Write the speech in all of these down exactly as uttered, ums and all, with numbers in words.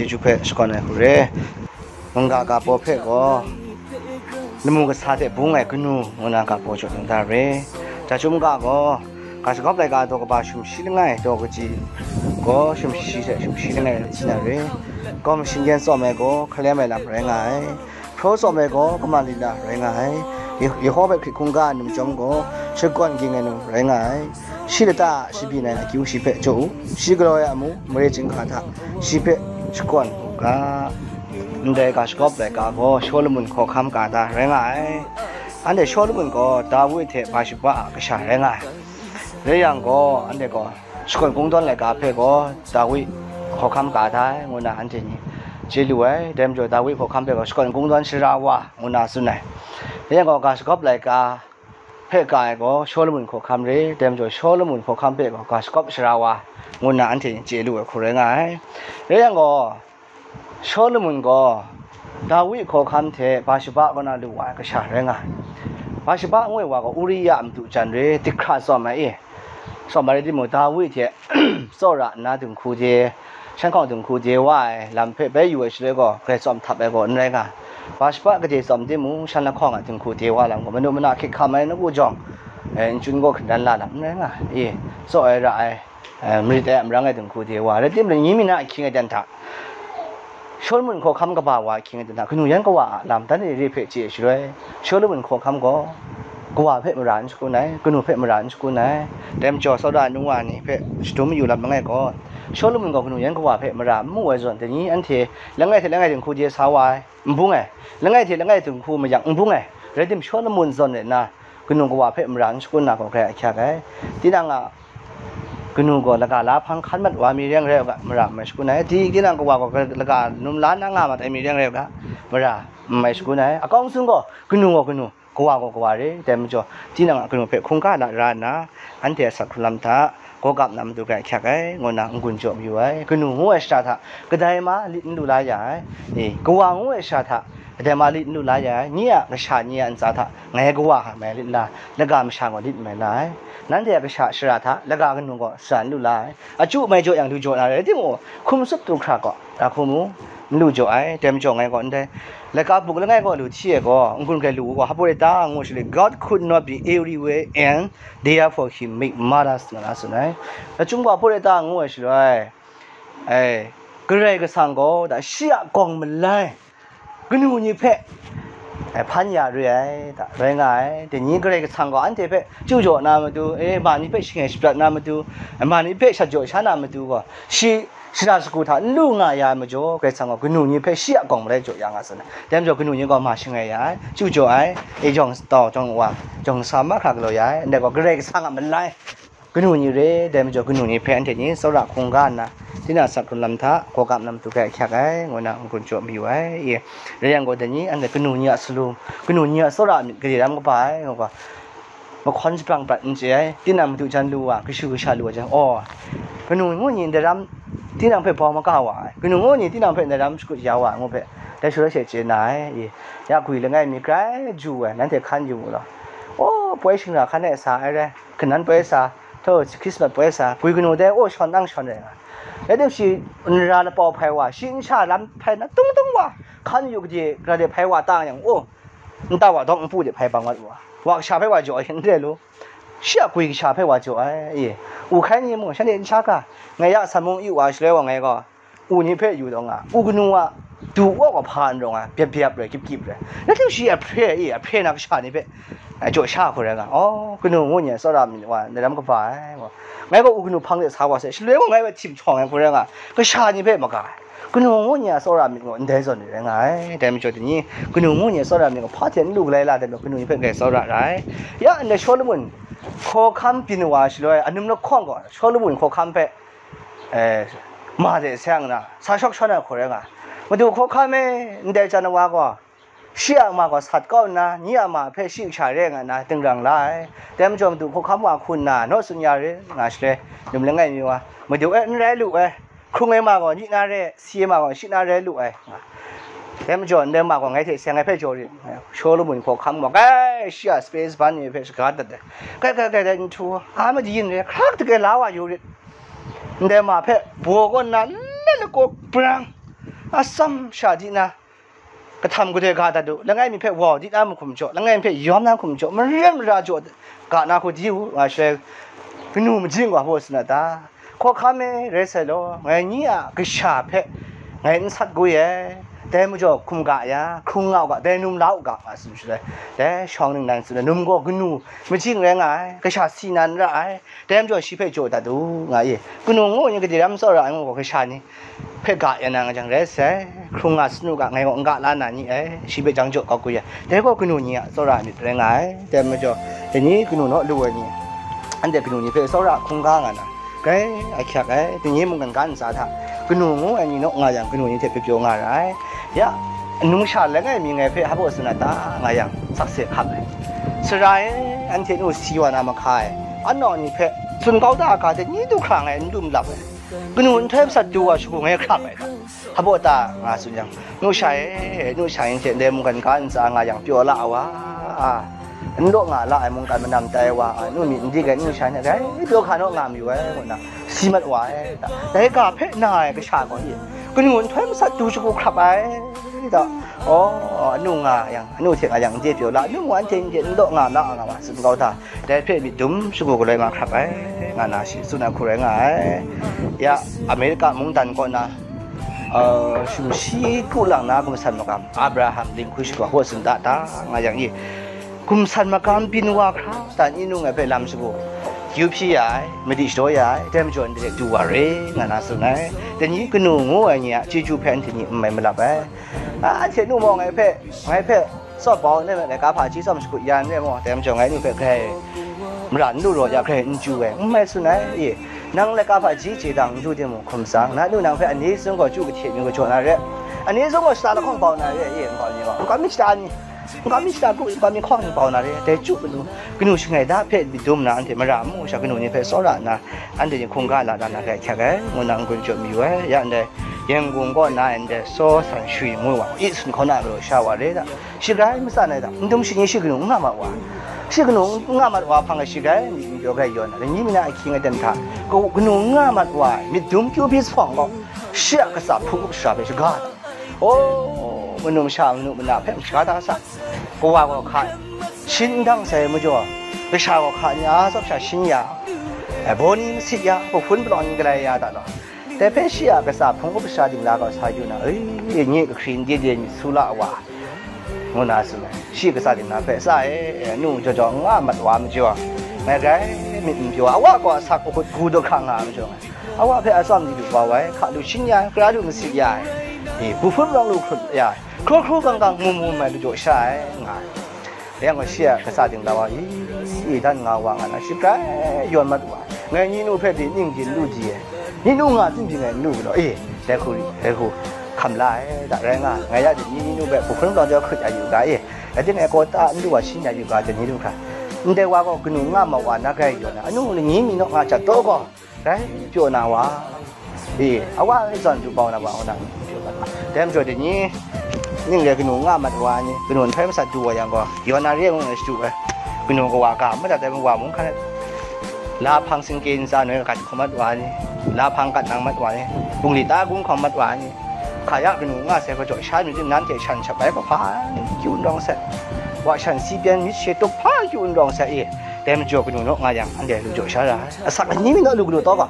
Chyeju hpe shakawn ai hku re. Mungga ga paw hpe gaw, lamu kasa hte bung ai kanu ngu na ga paw jaw na da re. Jachyum ga gaw, ga shagawp laika daw kaba sumshi langai daw kaji gaw, sumshi hte sumshi langai rai na re. Gawm shinggan tsawm ai gaw, hkalem ai lam rai nga ai. Hpraw tsawm ai gaw, kaman lila rai nga ai. Ye-, Yehowa hpe hkrit hkungga ai num chyawm gaw, shakawn ging ai num rai nga ai. Shi lata shabyin ai akyu shi hpe jaw u, shi galaw ai amu mare chyinghka hta shi hpe shakawn u ga. Ndai ga shagawp laika gaw Shawlumon hkawhkam ga da rai nga ai. Anhte Shawlumon gaw Dawi hte Batshiba a kasha rai nga ai. Rai yang gaw, anhte gaw shakawn kungdawn laika hpe gaw Dawi hkawhkam ga da ai, ngu na anhte ni chye lu ai. Dai majaw Dawi hkawhkam hpe gaw shakawn kungdawn sara wa, ngu na tsun ai. Rai yang gaw, ga shagawp laika hpe ga ai gaw Shawlumon hkawhkam re, dai majaw Shawlumon hkawhkam hpe gaw ga shagawp sara wa, ngu na anhte chye lu ai hku rai nga ai. Rai yang gaw, Shawlumon gaw Dawi hkawhkam hte Batshiba kaw na lu wa ai kasha rai nga ai. Batshiba ngu ai wa gaw Uriya a madu jan re, dihkra tsawm ai e. Tsawm ai rai timung, Dawi hte tsawra nna dinghku de, shan hkawng dinghku de wa ai lam hpe bai yu ai shaloi gaw, grai tsawm htap ai gaw n rai nga ai. Batshiba gade tsawm timung, shan lahkawng a dinghku de wa lam gaw, manu mana hkrit hkam ai nawku jawng, eh, n-chyun gaw hkrit dan la lam n rai nga ai. E, tsaw ai ra ai, eh, marit ai a marang e dinghku de wa, rai timung, ni mi na ahkying aten hta, Shawlumon hkawhkam kaba wa ahkying aten hta, kanu yan kawa a lam dan re re hpe chye ai shaloi, Shawlumon hkawhkam gaw kawa hpe mara n shakun ai, kanu hpe mara n shakun ai. Dai majaw, tsawra nu wa ni hpe shadum mayu lam langai gaw, Shawlumon gaw kanu yan kawa hpe mara n mu ai zawn, dai ni anhte langai hte langai dinghku de sa wa ai, n bung ai, langai hte langai dinghku mayak n bung ai, rai tim, Shawlumon zawn rai nna, kanu kawa hpe mara n shakun na gaw grai ahkyak ai. Tinang a kanu gaw laga la hpang hkan mat wa mi reng rai u ga, mara n mai shakun ai. Di-, tinang kawa gaw laga num la na nga mat ai mi reng rai u ga, mara n mai shakun ai. Akawng sun gaw, kanu gaw kanu, kawa gaw kawa re. Dai majaw, tinang a kanu hpe hkungga la ra nna, anhte a asak hkrun lam hta, gawgap na matu grai ahkyak ai, ngu na n-gun jaw mayu ai. Kanu ngu ai shara hta kadai ma lit n lu la ya ai. E, kawa ngu ai shara hta kadai ma lit n lu la ya ai. Nye a kasha ni a ntsa hta ngai kawa hka mai lit la, laga masha gaw lit mai la ai. Nanhte a kasha shara hta laga kanu gaw sara n lu la ai. Achyu mai jaw yang du jaw na rai timung, hkum tsup du hkra gaw, a hku mu n lu jaw ai. Dai majaw ngai gaw ndai laika buk langai gaw lu hti ai gaw, n-gun grai lu u gaw, Haporeta ngu shaloi, God could not be everywhere and therefore he make martyrs, nga na tsun ai. Lachyum gaw Haporeta ngu ai shaloi, ai, Karai Kasang gaw da shi a gawng malai kanu ni hpe, ai, hpan ya re ai, da, rai nga ai. Dai ni Karai Kasang gaw anhte hpe chyu jaw na matu, e, ma ni hpe shangai shaprat na matu, ma ni hpe shat jaw sha na matu gaw, shi shara shagu hta n lu nga ya ai majaw, Karai Kasang gaw kanu ni hpe shi a gawng malai jaw ya nga tsun ai. Dai majaw kanu ni gaw ma shangai ya ai, chyu jaw ai, e, jawng tau, jawng wa, jawng sa mahkra galaw ya ai, ndai gaw Karai Kasang a malai kanu ni re, dai majaw kanu ni hpe anhte ni tsawra hkungga nna, tinang a asak hkrun lam hta, gawgap na matu grai ahkyak ai, ngu na n-gun jaw mayu ai. E, rai yang gaw, dai ni anhte kanu ni a salu, kanu ni a tsawra a myit gade ram kaba ai, ngu gaw, mahkawn shabrang prat n chye ai, tinang madu jan lu wa, kashu kasha lu wa jang, aw, kanu ngu ni ndai ram tinang hpe bau maga wa ai, kanu ngu ni tinang hpe ndai ram shakut ya wa ai ngu hpe, dai shaloi she chye na ai. E, ya gwi langai mi grai ju ai, nanhte hkan yu mu law. Aw, poi shingra hkan e sa ai rai, kanan poi sa, htaw Christmas poi sa, gwi kanu dai, aw, shawn nang shawn rai nga. Rai tim shi, nra lapau hpai wa, shi nsha lam hpai na tung tung wa, hkan yu gade, gade hpai wa ta yang, aw, nta wa dawng npu de hpai bang wat wa, wa kasha hpe wa jaw ai n re lu, shi a gwi kasha hpe wa jaw ai, e, u hkai ni mung, shanhte n sha ga, ngai ya san mung yu wa shaloi wa ngai gaw, u ni hpe yu taw nga, u kanu a du wa gaw hpa n rawng ai, byap byap rai, kyip kyip rai, rai tim shi a hpre, e, a hpre na kasha ni hpe, a, jaw sha hku rai nga, aw, kanu ngu ni a tsawra myit wa, ndai ram kaba ai, ngai gaw u kanu hpang de sa wa sai, shaloi gaw ngai hpe htim hkyawng ai hku rai nga, kasha ni hpe maga ai. Kanu ngu ni a tsawra myit gaw ndai zawn ni rai nga ai. Dai majaw, dai ni kanu ngu ni a tsawra myit gaw hpa hte n lu galai la, dai majaw kanu ni hpe grai tsawra ra ai. Ya ndai Shawlumon hkawhkam byin wa shaloi, anum lahkawng gaw Shawlumon hkawhkam hpe, eh, ma de seng nna, sa shawk shawn ai hku rai nga ai. Madu hkawhkam e, ndai jan wa gaw, shi a ma gaw sat kau nna, nye a ma hpe shi kasha re nga nna, dingrang la ai. Dai majaw, madu hkawhkam wa hku nna, naw tsun ya re, nga shaloi, num langai mi wa, madu e n rai lu ai, hkrung ai ma gaw, nye na re, si ai ma gaw, shi na rai lu ai, nga. Dai majaw, ndai ma gaw, ngai hte seng ai hpe jaw rit, Shawlumon hkawhkam gaw, kai, shi a sape saban ni hpe shaga dat ai, kai, kai, kai, dai nhtu, a madi yin re, hkrak dage la wa yu rit, ndai ma hpe baw kaw nna, nle lakaw brang, atsam sha di na, kahtam kadoi ga dat u, langai mi hpe wau di na mahkum jaw, langai mi hpe yawm na mahkum jaw, maren mara jaw ga na hku di u, nga shaloi, kanu majing gaw hpaw tsun a ta? Hkawhkam e rai sai law, ngai ni a kasha hpe ngai n sat kau ye, dai majaw hkum ga ya, hkrung nga u ga, dai num la u ga, nga tsun shaloi, dai shawng ningnan tsun ai, num gaw kanu majing rai nga ai, kasha si na n ra ai, dai majaw shi hpe jaw dat u, nga i. Kanu ngu ni gade ram tsawra ai ngu gaw, kasha ni hpe ga ya na nga jang rai sai, hkrung nga sanu ga, ngai gaw n ga la na ni ai, shi hpe jang jaw kau kau ya, dai gaw kanu ni a tsawra ai myit rai nga ai. Dai majaw, dai ni kanu naw lu ai ni, anhte kanu ni hpe tsawra hkungga nga na, grai ahkyak ai, dai ni mungkan ga ntsa hta, kanu ngu ai ni naw nga yang, kanu ni hte pyaw pyaw nga ra ai. Ya, nungsha langai mi ngai hpe hpa tsun a ta, nga yang, sakse hkap ai. Sara e, anhte nu si wa na mahka e, anawng ni hpe tsun kau da a ga, dai ni du hkra ngai n lu n lap ai. Kanu nhtoi masat du wa shagu ngai hkrap ai ta? Hpa ta? Nga tsun yang, nu sha e, nu sha yin hte ndai mungkan ga ntsa nga yang pyaw la ai wa, a, n law nga la ai mungkan manam tai ai wa, a, nu myit n dik ai nu sha yin hte grai pyaw hka naw nga mayu ai, ngu nna si mat wa ai ta? Dai ga hpe na ai kasha gaw, i, kanu nhtoi masat du shagu hkrap ai ta? Aw, anu nga yang, anu hte nga yang n de pyaw la, anu mung anhte n de n law nga la nga ma tsun kau hta? Dai hpe myit dum shagu galoi nga hkrap ai, nga na shi tsun ai hku rai nga ai. Ya, Amerika mungdan kaw na, uh, sumshi kru lang na gumsan magam Abraham dinghku shagu hpaw tsun da ta, nga yang i, gumsan magam byin wa hkra ta, ni nung ai hpe lam shagu kyu hpyi ya ai, madi shadaw ya ai, dai majaw ndai hte du wa re, nga na tsun ai. Dai ni kanu ngu ai ni a chyeju hpe anhte ni n mai malap ai. A, anhte nu maw ngai hpe, ngai hpe tsawp bau nme, laika hpaji tsawm shakut ya n re maw, dai majaw ngai nu hpe grai mara n lu raw ya, grai n chyu ai, n mai tsun ai, i, nang laika hpaji chye dang n du timung, hkum tsang, na nu nang hpe ani sung gaw chyu kahte mi kajaw na re, ani sung gaw shata lahkawng bau na re, i, nkau ni gaw, nkau mi shata ni, nkau mi shata kru, nkau mi hkawng ni bau na re, dai chyu kanu, kanu shangai da hpe myit dum nna, anhte mara n mu sha kanu ni hpe tsawra nna, anhte ni hkungga la da na grai hkyak ai, ngu nna n-gun jaw mayu ai. Ya ndai Yangon kaw na ndai Saw San Shwi ngu wa, i sun hkaw na galaw sha wa re da, shi grai matsan ai da, n dum shi ni shi kanu n nga mat wa, shi kanu n nga mat wa hpang e shi grai myit n pyaw grai yawn ai, ni mi na ahkying aten hta, ka-, kanu n nga mat wa ai myit dum kyu hpyi jahpawng gaw, shi a katsa hpung up shara hpe shaga da. O, manu masha manu mana hpe masha da sa, kawa gaw hka shin n dang sai majaw, kasha gaw hka ni a tsawp sha shin ya, ai, baw ni masit ya, kahpun palawng ni galai ya da law, dai hpe shi a katsa hpung up sha dingla gaw sa yu na, e, nye kahkri n de de myit su la wa, ngu na tsun ai. Shi katsa dingla hpe, sa e, e, nu jaw jaw n nga mat wa majaw, ngai grai myit n pyaw, awa gaw asak ahkut gu daw hkra nga majaw, ngai awa hpe atsawm ni lu bau ai, hka lu shin ya ai, kara lu masit ya ai, e, bu hpun rawng lu hkrut ya ai, hkraw hkraw gang gang mu mu mai lu jaw sha ai, nga ai. Yang gaw shi a katsa dingla wa, i, i dan nga wa nga na, shi grai yawn mat wa ai. Ngai ni nu hpe pyi ning di n lu di ai, ni nu nga tsin byin ai n lu galaw, e, dai hku, dai hku hkam la ai, da rai nga, ngai ya di ni, ni nu hpe bu hpun rawng jaw hkrut ya yu ga, e, rai timung, e, kawta n lu wa shin ya yu ga, dai ni lu hkra, ndai wa gaw kanu nga mat wa na grai yawn ai, anu ni mi naw nga jat taw gaw, rai pyaw na wa, e, awa e zawn du bau na wa, ngu na, dai majaw dai ni, ning re kanu nga mat wa ni, kanu nhtoi masat du wa yang gaw, yawn na re ngu na shadu ai, kanu kawa ga madat ai wa mung hkan, lahpang singkye ntsa noi gat hkawm mat wa ni, lahpang gat nang mat wa ni, bungli ta gun hkawm mat wa ni, hka ya kanu nga sai hkajaw sha myit tim, nanhte shan shap ai gaw hpa kyu n rawng sai, wa shan si byan myit she tup hpa kyu n rawng sai, e, dai majaw kanu naw nga yang, anhte lu jaw sha ra ai. Asak ni mi naw lu galaw taw ga,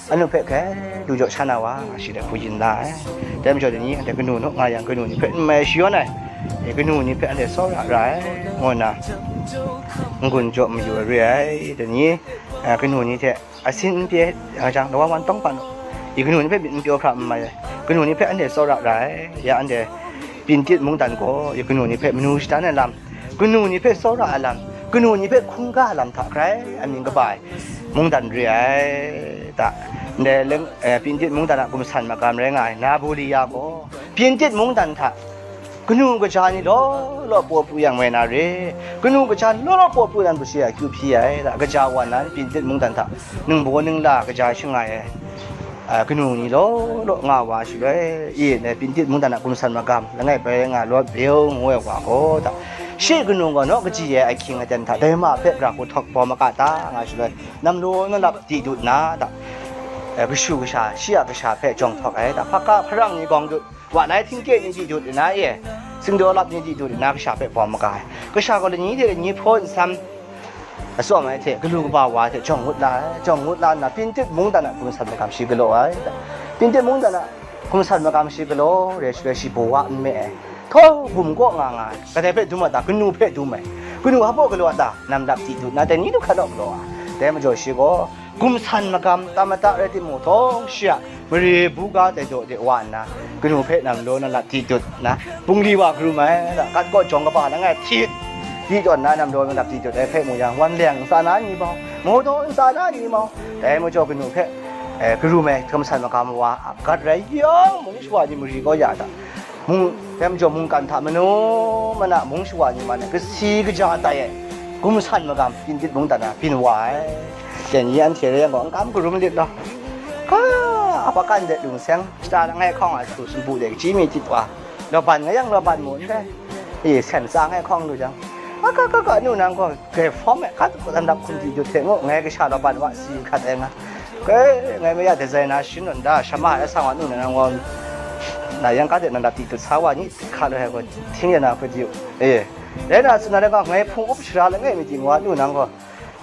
anu hpe hkai lu jaw sha na wa, nga shi dai hku yin la ai. Dai majaw dai ni anhte kanu naw nga yang, kanu ni hpe n mai shayawn ai, e, kanu ni hpe anhte tsawra ra ai, ngu nna n-gun jaw mayu ai re ai. Dai ni, a, kanu ni hte asin n pye, nga jang, lawan wan tawng pan u, i kanu ni hpe myit n pyaw hkra n mai ai, kanu ni hpe anhte tsawra ra ai. Ya anhte Pintit mungdan gaw, i kanu ni hpe manu shadan ai lam, kanu ni hpe tsawra ai lam, kanu ni hpe hkungga ai lam hta grai amying kaba ai mungdan re ai. Ta, ndai leng, eh, Pintit mungdan a gumsan magam rai nga ai Nabulia gaw, Pintit mungdan hta kanu kaja ni law law paw pru yang mai na re, kanu kaja ni law law paw pru dan hpung shi a kyu hpyi ai, ta, kaja wa nan Pintit mungdan hta ningbaw ningla kaja shangai ai, a, kanu ni law law nga wa shaloi, i, ndai Pintit mungdan a gumsan magam langai bai nga Lord Bill ngu ai wa gaw, ta, shi kanu gaw naw kaji ai ahkying aten hta dai ma hpe gara hku htawk bawm maga ta, nga shaloi, namlu nalap di dut na, ta, e, kashu kasha, shi a kasha hpe jawng htawk ai, ta, hpaka hparang ni gawng dut, Wa nai htingkye ni di dut nna e, singdaw lap ni di dut nna kasha hpe bawm maga ai. Kasha gaw lani hte lani hpraw nsam atsawm ai hte, galu kaba wa hte jawng ngut la ai. Jawng ngut la nna, Pintit mungdan a gumsan magam shi galaw ai. Pintit mungdan a gumsan magam shi galaw re, shi rai shi bawa n me ai. Htaw bum kaw nga nga ai. Kadai hpe dum a ta? Kanu hpe dum ai. Kanu hpa galaw a ta? Nam lap di dut nna, dai ni du hkra naw galaw ai. Dai majaw shi gaw, gumsan magam tam mata rai timung, htawng shi a mare buga dai daw de wa nna, kanu hpe nam law na lap di dut nna, bungli wa karum ai, gat kaw jawng kaba langai htit di tawn nna, nam law na lap di dut ai hpe mu yang, wan leng ntsa na ni mau, mawdaw ntsa na ni mau, dai majaw kanu hpe, eh, karum ai gumsan magam wa a gat rai yang, mung shawa ni mari kau ya ta? Mung, dai majaw mungkan hta manu mana mung shawa ni man ai kasi kaja tai ai gumsan magam Pintit mungdan na byin wa ai. Dai ni anhte rai yang gaw, n kam karum lit law, ka, apa kan de lung seng, shata langai hkawng a su sumpu de kachyi mi tit wa, laban nga yang laban mu ndai, e, sen tsa ngai hkawng lu jang, aka ka ka nu nang gaw, grai hpawm e, ka tsan dap hkum di jut hte ngu, ngai kasha laban wa si hkat ai nga. Kai, ngai maya dezai na shin nawn da, shama ai atsang wa nu na nang gaw, na yang ka de nang dap di dut sa wa ni hka loi ai gaw, hting ya na hpe di u. E, rai na, tsun na rai nga, ngai hpung up shara langai mi ting wa nu nang gaw,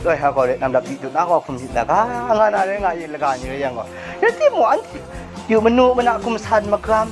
loi ai gaw rai, nang dap di dut na gaw hkum di na ga, nga na rai nga, i laga ni rai yang gaw, rai timung, anhte yu manu mana gumsan magam,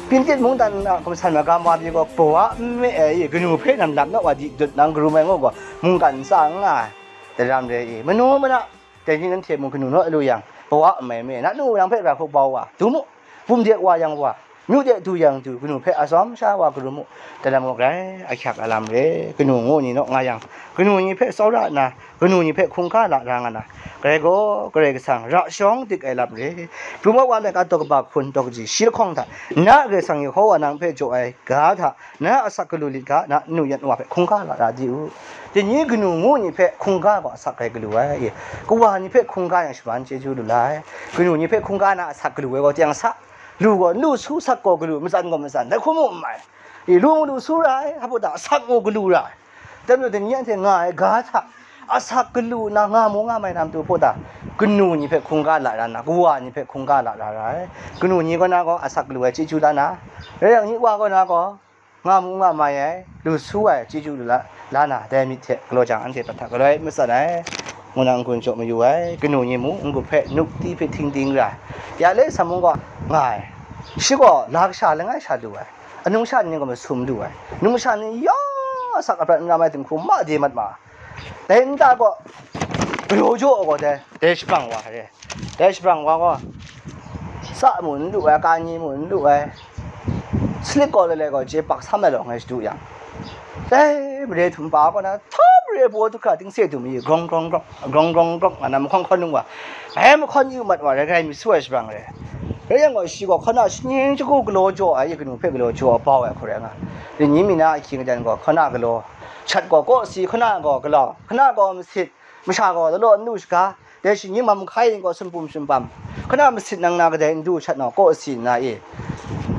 Pintit mungdan na gumsan magam wa mi gaw, bawa n me ai, i kanu hpe nam lap naw wa di dut nang karum ai ngu gaw, mungkan ntsa n nga ai. Daram re i, manu mana, dai ni nanhte mung kanu naw lu yang, bawa n mai me, na nu nang hpe ra hku bau wa, du mu, bum de wa yang wa, myu de du yang du, kanu hpe atsawm sha wa karum mu, daram gaw grai ahkyak alam re, kanu ngu ni naw nga yang, kanu ni hpe tsawra nna, kanu ni hpe hkungga lara nga na, grai gaw Karai Kasang ra shawng dik ai lam re, pru ma wa let a taw kaba hpun taw kaji shi lahkawng hta, na Karai Kasang Yehova nang hpe jaw ai ga hta, na asak galu lit ga, na nu yan wa hpe hkungga lara di u. Dai ni kanu ngu ni hpe hkungga gaw asak rai galu ai, e, kawa ni hpe hkungga yang shaman chyeju lu la ai. Kanu ni hpe hkungga na asak galu ai gaw teng sa, lu gaw n lu su, asak gaw galu, matsan gaw matsan, dai hku mu n mai. E, lu mu lu su ra ai, hpa ta asak mu galu ra ai. Dai majaw dai ni anhte nga ai ga hta, asak galu na nga mu nga mai na matu hpaw ta, kanu ni hpe hkungga lara nna, kawa ni hpe hkungga lara ra ai. Kanu ni kaw na gaw asak galu ai chyeju la na, rai yang ni wa kaw na gaw, nga mu nga mai ai, lu su ai chyeju lu la, la na, dai myit hte galaw jang, anhte hpa hta galoi matsan ai, ngu na n-gun jaw mayu ai, kanu ni mung n-gup hpe, nukti hpe htingding ra ai, ya le sa mung gaw nga ai, shi gaw la kasha langai sha lu ai, anung sha ni gaw masum lu ai, numsha ni yawng asak aprat n ram ai dinghku ma de mat ma, dai nta gaw, galaw jaw gaw dai, dai shabrang wa re. Dai shabrang wa gaw, sa mu n lu ai, ka ni mu n lu ai, salik gaw lale gaw, je pak sam ai law ngai shadu yang, dai mare htum pa kaw na, htawm mare baw du hkra, tingse dum mi, grawng grawng grawng, grawng grawng grawng nga na, mahkawng hkawn lung wa, ngai mahkawng yu mat wa rai, grai mi su ai shabrang re. Rai yang gaw, shi gaw hkaw na shaning shagu galaw jaw ai, kanu hpe galaw jaw bau ai hku rai nga. Rai ni mi na ahkying aten gaw, hkaw na galaw, shat gaw kawsi, hkaw na gaw galaw, hkaw na gaw masit, masha gaw lalaw n lu shaga, dai shi ni mam hkai yin gaw sumpum sumpam, hkaw na masit nang na kadai n du shat naw, kawsi nna e,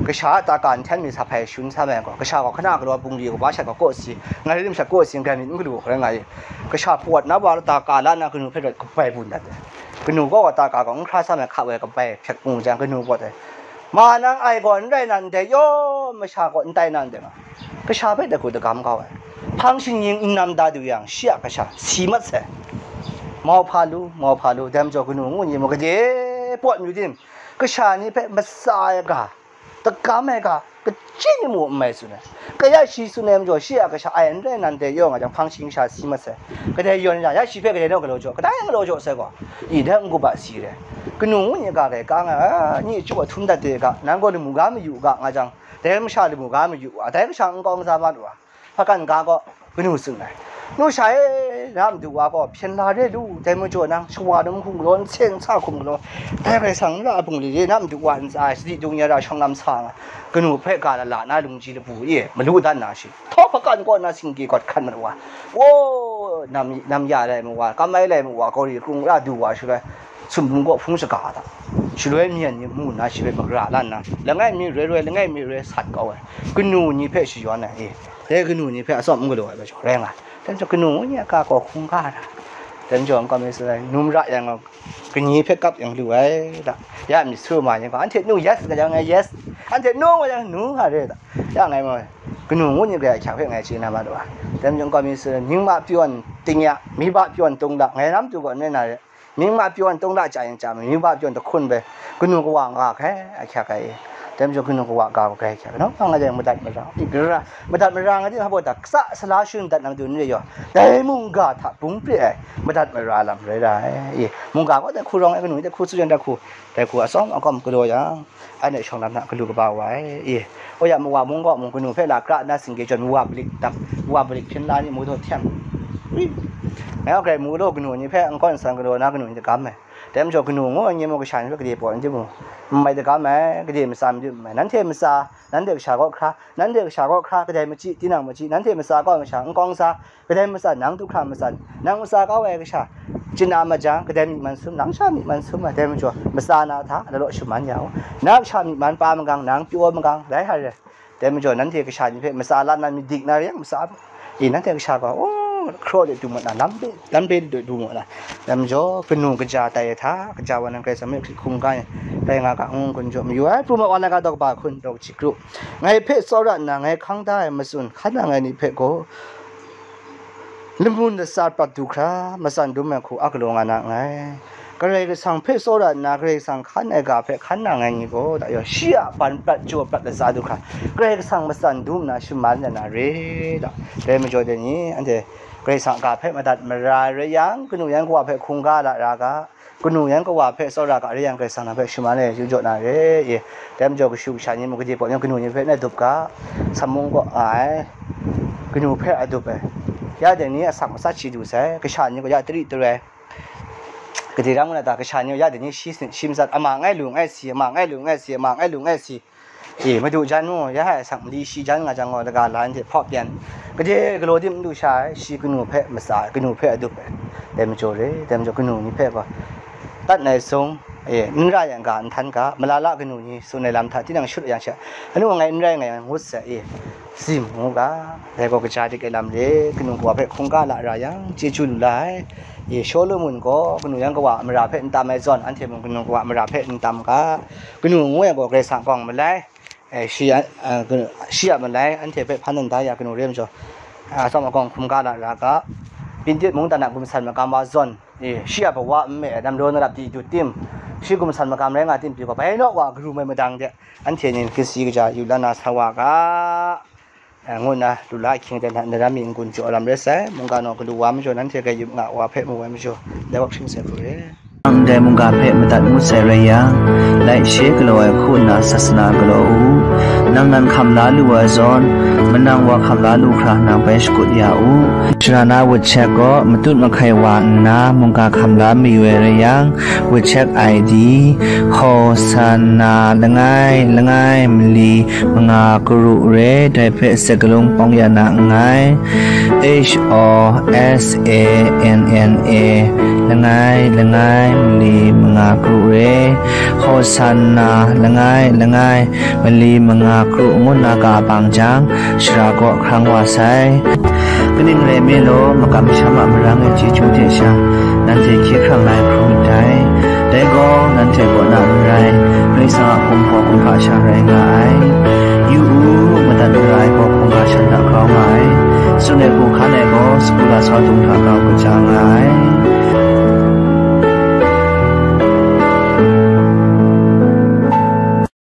kasha a ta ka nhten mi sa hpai shun sa mai gaw, kasha gaw hkaw na galaw bungli kaba shat gaw kawsi, ngai rim shat kawsi, grai myit n galu hkrai nga e, kasha pawt na wa lata ka la na kanu hpe rawt kabai bun dat ai. Kanu gaw ta ka gaw n hkra sa mai hka woi kabai hpyak bung jang, kanu pawt ai. Ma nang ai gaw n rai na ndai, yaw masha gaw n tai na ndai nga. Kasha hpe dagu dagam kau ai. Hpang shingnying n nam da du yang, shi a kasha si mat sai. Mau hpa lu, mau hpa lu, dai majaw kanu ngu ni mung gade pawt mayu tim, kasha ni hpe matsa ai ga, dagam ai ga, kachyi ni mu n mai tsun ai. Kaya shi tsun ai majaw, shi a kasha ai n rai nan dai yaw nga jang, hpang shingnying sha si mat sai. Kadai yawn ya, ya shi hpe kadai naw galaw jaw, kadai galaw jaw sai gaw, i dai n-gup a si re. Kanu ngu ni ga gai ka nga, a, ni chyu a htum dat de ga, nang gaw lamu ga mayu ga nga jang, dai masha lamu ga mayu wa, dai masha nkau n za mat wa, hpa kan ga gaw, kanu tsun ai. Nu sha e, na madu wa gaw, hpyen la re lu, dai majaw nang, shawa num hkum galaw, nseng nsa hkum galaw, dai Karai Kasang n ra a bungli re, na madu wa ntsa ai, sadi dung ya ra shawng lam sa nga, kanu hpe ga lala na lungji labu e, malu dan na shi, htawk hpa kan kaw na singgi gawt hkan mat wa, wo, nam, nam ya lai mu wa, kam ai lai mu wa, kaw ri krung ra du wa, shaloi, sumpum kaw hpung shaga hta, shaloi myen ni mu nna shi hpe magara la nna, langai mi roi roi, langai mi roi sat kau ai, kanu ni hpe shayawn ai, e, dai kanu ni hpe atsawm n galaw ai majaw rai nga ai. Dai majaw kanu ngu ni a ga gaw hkungga ra, Dai majaw nkau mi sut ai, nu mara yang gaw, kani hpe kap yang lu ai da. Ya myit su ma yang gaw, anhte nu yes nga yang ngai yes, anhte nu nga yang nu nga re da. Ya ngai ma, kanu ngu ni grai ahkyak hpe ngai chye na ma lu ai. Dai majaw nkau mi sut ai, mying ma pyawn ting ya, mi ba pyawn tung la, ngai lam tu gaw n rai na re. Mying ma pyawn tung la chya yang chya, mying ma pyawn jahkun bai, kanu kawa nga hkai ahkyak ai. Dai majaw kanu kawa ga hkai ahkyak, nang nga dai madat mara, i gara, madat mara nga di, hpa ta kasa sala shun dat nang dun re yaw, dai mungga hta bung pre ai madat mara lam rai ra ai. I, mungga gaw dai hku rawng ai, kanu dai hku tsu jan dai hku, dai hku atsawm agawm galaw yang, anhte shawng lam hta galu kaba wa ai. I, o ya mawa mung gaw mung kanu hpe la kra nna singge jawn wa balik dap, wa balik hpyen la ni mu daw htem. Ui, ngai gaw grai mu daw kanu ni hpe n kawn san galaw na kanu ni dagam ai. Dai majaw kanu ngu ai ni mung kasha ni hpe gade pawt n di mu, n mai dagam ai, gade matsa n di mu ai. Nanhte matsa, nanhte kasha kaw hkra, nanhte kasha kaw hkra, kadai machyi, tinang machyi, nanhte matsa kaw ai kasha, nkawng sa, kadai matsan, nang du hkra matsan, nang matsa kau ai kasha, chyin a majang, kadai myi man sum, nang sha myi man sum ai, dai majaw, matsa na hta, lalaw shaman ya u. Na kasha myi man pa magang, nang pyaw magang, rai hkra rai. Dai majaw, nanhte kasha ni hpe matsa la nna myit dik na re yang, matsa, e, nanhte kasha gaw, o, hkraw de du mu na, lam de, lam de du mu na. Dai majaw, kanu kaja tai ai hta, kaja wa nang Karai Kasang hpe hkrit hkungga ai, tai nga ga, ngu gun jaw mayu ai, pru ma wa na ga daw kaba hkun, daw kaji kru. Ngai hpe tsawra nna, ngai hkang da ai matsun hkan nang ai ni hpe gaw, lamun latsa prat du hkra, matsan dum ai hku a galaw nga na nngai. Karai Kasang hpe tsawra nna, Karai Kasang hkan ai ga hpe hkan nang ai ni gaw, da yaw, shi a ban prat, jaw prat latsa du hkra, Karai Kasang matsan dum nna shaman ya na re, da. Dai majaw dai ni, anhte Karai Kasang ga hpe madat mara rai yang, kanu yan kawa hpe hkungga la ra ga, kanu yan kawa hpe tsawra ga rai yang, Karai Kasang nang hpe shaman ai yu jaw na re, e. Dai majaw, kashu kasha ni mung gade pawt yang kanu ni hpe n adup ga, Sam mung kaw nga ai, kanu hpe adup ai, ya dai ni asak matsat shi du sai, kasha ni gaw ya tari tarai, gade ram ngu na ta, kasha ni gaw ya dai ni shi sin, shi matsat, ama ngai lu ngai si, ama ngai lu ngai si, ama ngai lu ngai si, e, madu jan mu, ya hai asak mali shi jan nga jang gaw, daga la ai hte hpaw pyan, gade galaw dim n du sha ai, shi kanu hpe matsa ai, kanu hpe adup ai, dai majaw re, dai majaw kanu ni hpe gaw, tat nai sung, e, n ra yang ga, n htan ga, malala kanu ni tsun ai lam hta tinang shut yang sha, anu ngai n rai ngai ngut sai, e, sim ngu ga, dai gaw kaja dik ai lam re, kanu kawa hpe hkungga la ra yang, chyeju lu la ai, e, Shawlumon gaw kanu yan kawa a mara hpe n tam ai zawn, anhte mung kanu kawa a mara hpe n tam ga, kanu ngu ai gaw Karai Kasang kawng malai, e, shi a, a, kanu, shi a malai, anhte hpe hpan dan da ya kanu re majaw, a, atsawm agawng hkungga la ra ga, Pintit mungdan a gumsan magam wa zawn, e, shi a bawa nme ai namraw narap di du tim, shi gumsan magam rai nga tim pyi gaw, bai naw wa garu mai madang de, anhte ni kasi kaja yu la na sa wa ga, e, ngu nna, lu la ahkying de na, daram mi n-gun jaw lam rai sai, mungga naw galu wa majaw, nanhte grai yup nga wa hpe mu ai majaw, dai wa hpring sai hku re. Nang dai mungga hpe madat ngut sai rai yang, laishe galaw ai hku nna sasana galaw u. Nang nan hkam la lu ai zawn, manang wa hkam la lu hkra nang bai shakut ya u. Sara na wut chek gaw matut mahkai wa nna mungga hkam la mayu ai rai yang, wut chek I D, Hosanna langai langai mali manga karu re, dai hpe sakalung pawng ya na nngai. H O S A N N A, langai langai mali manga karu re, Hosanna langai langai mali manga karu ngu nna ga bang jang, shara kaw hkrang wa sai. Kaning rai nme law, makam masham a marang e chyeju hte sha, nanhte hkye hkrang la ai hkrum myit dai. Dai gaw, nanhte kaw na n rai, Karai Kasang a hkum gaw kumhpa sha rai nga ai. Yu u, madat mara ai gaw hkungga shan hta grau nga ai. Tsun ai hku hkan ai gaw, sagu lasau dung hta grau kaja nga ai.